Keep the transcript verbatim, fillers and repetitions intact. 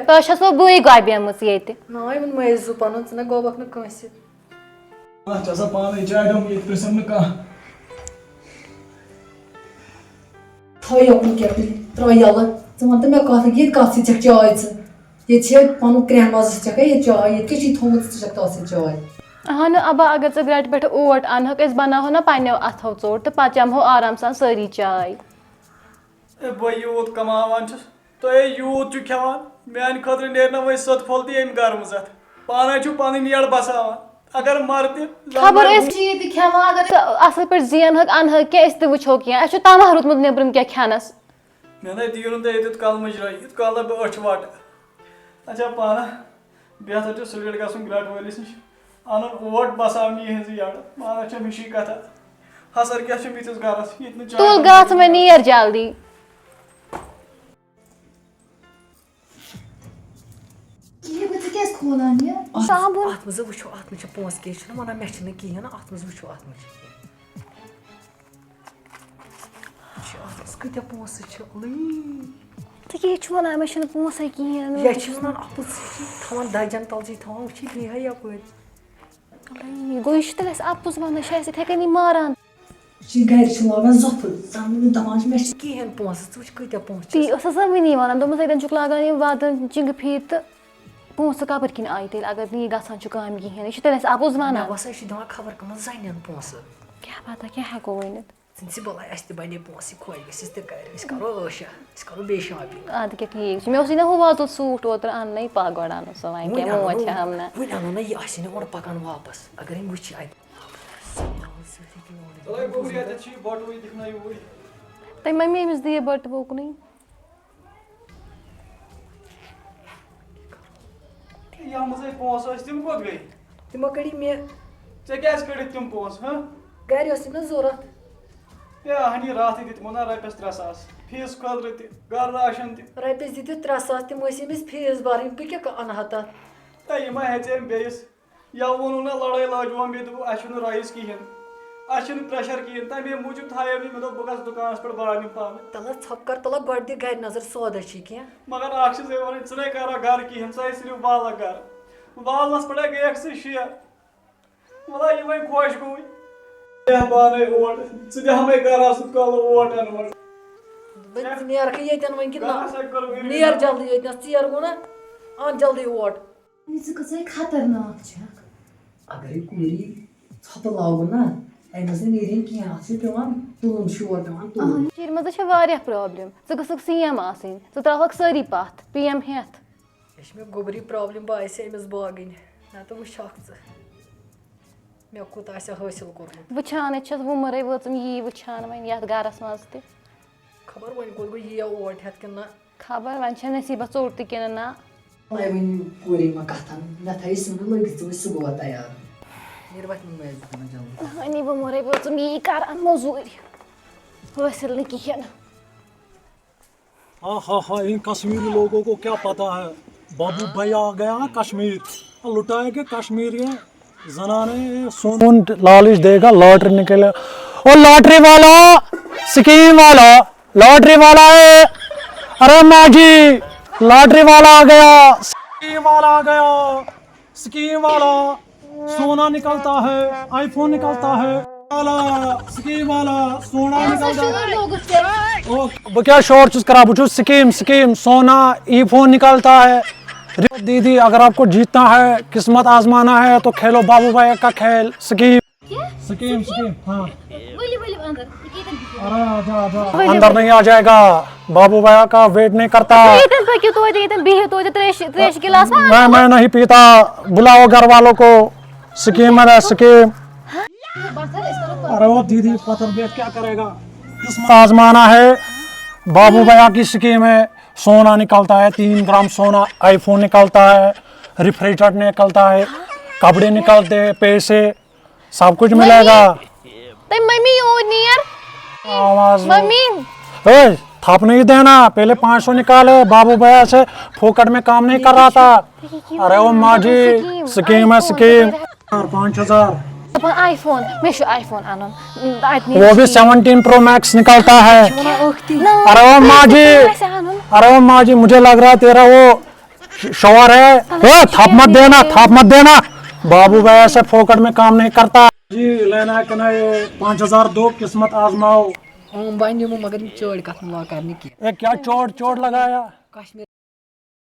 تۄہہِ چھَسو بٕے گۄبیمٕژ ییٚتہِ۔ نا، یِمن مٔنٛزۍ زُو پَنُن، ژٕ نہ گوٚبکھ نہٕ کٲنٛسہِ۔ اَتھ چھِ آسان پانَے چاے ڈوٚمب، ییٚتہِ پرٛژھٮ۪م نہٕ کانٛہہ۔ تھٲے یوکُن کیٛاہ تُہۍ؟ ترٛٲے یَلہٕ۔ ژٕ وَن تہٕ مےٚ کَتھ، ییٚتہِ کَتھ سۭتۍ چھَکھ چاے ژٕ؟ ییٚتہِ چھِ پَنُن کرٛٮ۪ہن مازَس چھَکھ، ییٚتہِ چاے، ییٚتہِ کیٛاہ چھُے تھوٚمُت ژٕ چھَکھ تَتھ سۭتۍ چاے؟ اَہنُو اَبا، اگر ژٕ گرٛٹہٕ پٮ۪ٹھٕ اوٹ اَنہَکھ، أسۍ بَناوہو نہ پنٛنیو اَتھو ژوٚٹ تہٕ پَتہٕ چَمہو آرام سان سٲری چاے۔ اے، بہٕ یوٗت کماوان چھُس، تُہۍ یوٗت چھِو کھٮ۪وان، میانہِ خٲطرٕ نیرِ نہ وۄنۍ سوٚت پھوٚل تہِ ییٚمہِ گرٕ منٛز اَتھ۔ پانَے چھِو پَنٕنۍ یٔڑ بَساوان۔ اگر مَرٕ تہِ، خبر لَڑِ أسۍ چھِ ییٚتہِ کھٮ۪وان، اگر ژٕ اَصٕل پٲٹھۍ زینہٕ ہَکھ، اَنہٕ ہَکھ کینٛہہ، أسۍ تہِ وٕچھو کینٛہہ۔ اَسہِ چھُ تَماہ روٗدمُت نیٚبرِم کینٛہہ کھٮ۪نَس۔ مےٚ نَے دِیِو نہٕ تُہۍ ییٚتٮ۪تھ کَلمٕچ رٲیِتھ، یُتھ کال نہٕ بہٕ أچھ وَٹہٕ۔ اچھا پانہ، بہتر چھُ سُلہِ گژھُن گرٛٹہٕ وٲلِس نِش، اَنُن اوٹ بَساونہِ یِہٕنٛزٕے یَڈٕ۔ پانہ چھےٚ ہِشی کَتھا۔ حسر کیٛاہ چھُ میٖتِس گَرَس، ییٚتہِ نہٕ چاے تُل تہِ گژھ وۄنۍ، نیر جلدی۔ یہِ گوٚو، ژٕ کیٛازِ کھولان یہِ؟ اَتھ، صابُن۔ اَتھ منٛز وٕچھو، اَتھ منٛز چھِ پونٛسہٕ کینٛہہ، چھُنہ وَنان مےٚ چھِنہٕ کِہیٖنۍ نہٕ، اَتھ منٛز وٕچھو، اَتھ منٛز چھِ کینٛہہ۔ یہِ چھِ اَتھ منٛز کۭتیٛاہ پونٛسہٕ چھِ، اَلٕے۔ ژٕ کیٛاہ چھُ وَنان، مےٚ چھِنہٕ پونٛسَے کِہیٖنۍ نہٕ۔ یہِ چھِ وَنان، اَپُز چھِ تھاوان دَجَن تَل چھِ تھاوان، وٕچھی بیٚیہِ ہا یَپٲرۍ۔ اَلٕے، گوٚو یہِ چھُ تیٚلہِ اَسہِ اَپُز وَنان، یہِ چھُ اَسہِ یِتھَے کٔنی ماران۔ یہِ گرِ چھِ لاگان زۄپھٕ، زَن نہٕ دَپان چھِ، مےٚ چھِ کِہیٖنۍ پونٛسہٕ، ژٕ وٕچھ کۭتیٛاہ پونٛسہٕ چھِ۔ تی ٲسٕس نا وٕنی وَنان، دوٚپمَس، اَتٮ۪ن چھُکھ لاگان یِم واتَن چِنٛگہٕ پھیٖرۍ تہٕ پونٛسہٕ کَپٲرۍ کِنۍ آیہِ تیٚلہِ، اگر نہٕ یہِ گژھان چھُ کامہِ کِہیٖنۍ؟ یہِ چھُ تیٚلہِ اَسہِ اَپُز وَنان۔ مےٚ باسان، یہِ چھِ دِوان خبر کٕمَن زَنٮ۪ن پونٛسہٕ۔ کیٛاہ پَتہ، کیٛاہ ہٮ۪کو ؤنِتھ؟ ژٕ ژٕ بَلاے، اَسہِ تہِ بَنے پونٛسہٕ، خۄش گژھِ، أسۍ تہِ کَرِ، أسۍ کَرو عٲشا، أسۍ کَرو بیٚیہِ shopping۔ اَدٕ کیٛاہ ٹھیٖک چھُ، مےٚ اوسُے نہ ہُہ وۄزُل suit اوترٕ اَننَے، پَکھ گۄڈٕ اَنو سُہ، وۄنۍ وٕنہِ کیٛاہ اَنو موج نہٕ، چھےٚ ہَم نہ۔ وٕنہِ اَنو نہ یہِ، اَسہِ چھِنہٕ اورٕ پَکان واپَس، اگر أمۍ وٕچھِ اَتہِ۔ چلو، گوٚبُر، ییٚتٮ۪تھ چھُ یہِ بَٹوٕ، یہِ دِکھ نہ یوٗرۍ۔ تٔمۍ مٔمی أمِس دِیہِ بَٹوٕ اُکنُے۔ یَتھ منٛز أسۍ پونٛسہٕ ٲسۍ، تِم کوٚت گٔے؟ تِمو کٔڑی مےٚ۔ ژےٚ کیٛازِ کٔڑِتھ تِم پونٛسہٕ، ہہ؟ گَرِ ٲسۍ نہٕ ضوٚرَتھ۔ ہے، اَہنی، راتھٕے دِتۍ تِمو نا رۄپیَس ترٛےٚ ساس۔ فیٖس خٲطرٕ تہِ، گَرٕ راشَن تہِ۔ رۄپیَس دِتِتھ ترٛےٚ ساس، تِم ٲسۍ أمِس فیٖس بَرٕنۍ، بہٕ کیٛاہ اَنہٕ ہا تَتھ؟ ہے، یِم ہا ہیٚژے أمۍ بیٚیِس۔ یا ووٚنُن نہ، لڑٲے لٲج وۄنۍ بیٚیہِ، دوٚپُکھ، اَسہِ چھُنہٕ رایِس کِہیٖنۍ، اَسہِ چھُنہٕ pressure کِہیٖنۍ، تَمے موٗجوٗب تھایو مےٚ، مےٚ دوٚپ، بہٕ گژھٕ دُکانَس پٮ۪ٹھ، بہٕ اَنہٕ یِم پانہٕ۔ تَلہٕ ژھۄپہٕ کَر، تَلہٕ گۄڈٕ دِ گَرِ نظر، سودا چھِ کینٛہہ۔ مگر اَکھ چھِ ژےٚ وَنٕنۍ، ژٕ نَے کَرکھ گَرٕ کِہیٖنۍ، ژٕ ہے صرف والَکھ گَرٕ۔ والنَس پٮ۪ٹھَے گٔیَکھ ژٕ شیخ۔ وَلہٕ یِمَے خۄش گوٚوُے۔ بیٚہہ پانَے اوٹ، ژٕ بیٚہمَے گَرَس سُہ کَلہٕ اوٹ اَنہٕ وۄنۍ۔ دوٚپمَے، ژٕ نیرَکھٕے ییٚتٮ۪ن وۄنۍ کِنہٕ نہ؟ گَرَس ہَے کٔر غریٖبی۔ نیر جلدی ییٚتہِ نَس، ژیر گوٚو نہ؟ اَن جلدی اوٹ۔ یہِ ژٕ کۭژاہ خطرناک چھَکھ۔ اگرے کوٗری ژھۄپہٕ لاگُن نا، اَمہِ منٛز نہٕ نیرِ کینٛہہ، اَتھ چھُ پٮ۪وان تُلُن، شور پٮ۪وان تُلُن۔ کٔشیٖرِ منٛز چھےٚ واریاہ problem۔ ژٕ گٔژھٕکھ C M آسٕنۍ، ژٕ ترٛاوہَکھ سٲری پَتھ، P M ہٮ۪تھ۔ یہِ چھِ مےٚ گوٚبری problem، بہٕ آسہِ أمِس باگٕنۍ، نَتہٕ وٕچھَکھ ژٕ مےٚ کوٗتاہ آسہِ حٲصِل کوٚرمُت۔ وٕچھان ہے چھَس، وُمرَے وٲژٕم یی وٕچھان وۄنۍ یَتھ گَرَس منٛز تہِ۔ خبر وۄنۍ کوٚت گوٚو، یِیا اوٹ ہٮ۪تھ کِنہٕ نہ؟ خبر وۄنۍ چھےٚ نصیٖبَس ژوٚٹ تہِ کِنہٕ نہ۔ وۄنۍ ؤنِو کورِ یِمَن کَتھَن، مےٚ تھٲیِو سیُن لٲگِتھ، ژٕ وٕچھ سُہ گوٚوا تیار۔ نیٖر وَتھ منٛز میچ دُکانَس جلدی۔ اَہنی، بہٕ مَرَے، بہٕ ٲسٕم یی کَران مٔزوٗرۍ، حٲصِل نہٕ کِہیٖنۍ۔ ہاں ہاں ہاں، ان کشمیری لوگوں کو کیا پتا ہے، بابو بھیا آ گیا نا کشمیر، لٹائے گے کشمیر کے زنانے سون لالچ دے گا، لاٹری نکلے، او لاٹری والا، سکیم والا، لاٹری والا ہے، ارے ماں جی، لاٹری والا آ گیا، سکیم والا آ گیا، سکیم والا، سونا نکلتا ہے، آئی فون نکلتا ہے، والا، سکیم والا، سونا نکلتا ہے۔ او، بہٕ کیٛاہ شور چھُس کران؟ بہٕ چھُس سکیم، سکیم، سونا، آئی فون نکلتا ہے۔ دیدی، اگر آپ کو جیتنا ہے، قسمت آزمانا ہے، تو کھیلو بابو بھائی کا کھیل، سکیم۔ سکیم، سکیم، ہاں۔ ؤلِو، ؤلِو اندر۔ یہِ کَتٮ۪ن بِہِو؟ ارے، آجا، آجا۔ اندر نہیں آ جائے گا، بابو بھیا کا ویٹ نہیں کرتا۔ ییٚتٮ۪ن پٔکِو توتہِ، ییٚتٮ۪ن بِہِو توتہِ، ترٛیشہِ، ترٛیشہِ گِلاس ما اَنو؟ میں، میں نہیں پیتا، بلاؤ گھر والوں کو۔ سکیم ہے، سکیم۔ ارے وہ دیدی، پتھر بیٹھ کیا کرے گا؟ قسمت آزمانا ہے، بابو بھیا کی سکیم ہے، سونا نکلتا ہے، تین گرام سونا، آئی فون نکلتا ہے، ریفریجریٹر نکلتا ہے، کپڑے نکلتے ہیں، پیسے، سب کچھ ملے گا۔ تٔمۍ مٔمی یوٗرۍ نیر۔ آواز۔ مٔمی۔ اے، تھپ نہیں دینا، پہلے پانچ سو نکالے، بابو بھیا سے پھوکٹ میں کام نہیں کر رہا تھا۔ ارے وہ ماں جی، سکیم ہے، سکیم۔ پانچ ہزار۔ دَپان آئی فون، مےٚ چھُ آئی فون اَنُن۔ اَتہِ نیرِ وہ بھی سیونٹین پرو میکس نکلتا ہے۔ نہ، ارے وہ ماں جی، آسہِ اَنُن۔ ارے وہ ماں جی، مجھے لگ رہا ہے تیرا وہ श- शोर है। ए, थप मत देना, थप मत देना। बाबू भाई ऐसे फोकट में काम नहीं करता। जी, लेना है कि नहीं, पाँच हजार दो, किस्मत आजमाओ। ओम बन यमो मगर चोर कत ला करने की। ए, क्या चोट चोट लगाया? कश्मीर